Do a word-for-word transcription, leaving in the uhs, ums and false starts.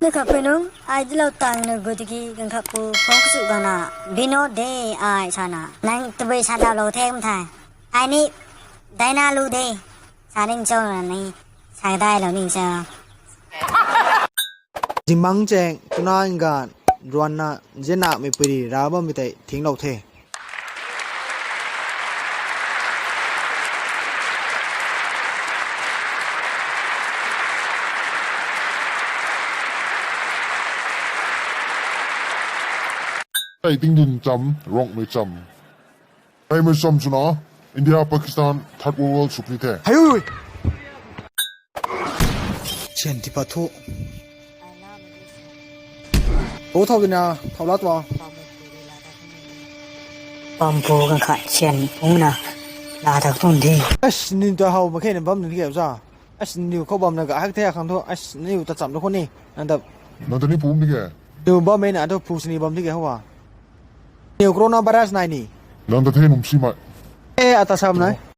Nui kha pui nung, ai dilou tang nui gu tiki ganv kha pu phone kasu gana, Bino de ai sana. Nang tabui sa dau lou the kum thai. Ai ni, daina lu de. Sa ning cho na ni, sa dai lou ning cho. Zimang cheng, tuna ngan, ruanna, zena mei pui ri, ra bammei tei, thing lou the. Tei ting din cham, rongmei cham. Reymei cham swna, India, Pakistan, third world suk ni the. Hai ui! Sian ti pa thu. O thau dina, thau la tua. Pam pu kan khat sian ung na, la tak tun di. As, nin ta hau ma khe na bam ni keu za. As, niu khou bam na ga hak the khang thu. As, niu ta cham na khou ni. Nang ta. Nang ta ni pu ni ke? Niu bam e na, thu pu sini bam di ke hou a. Niu coronavirus nai ni. Nang ta the num si mai. E, ata sam nai.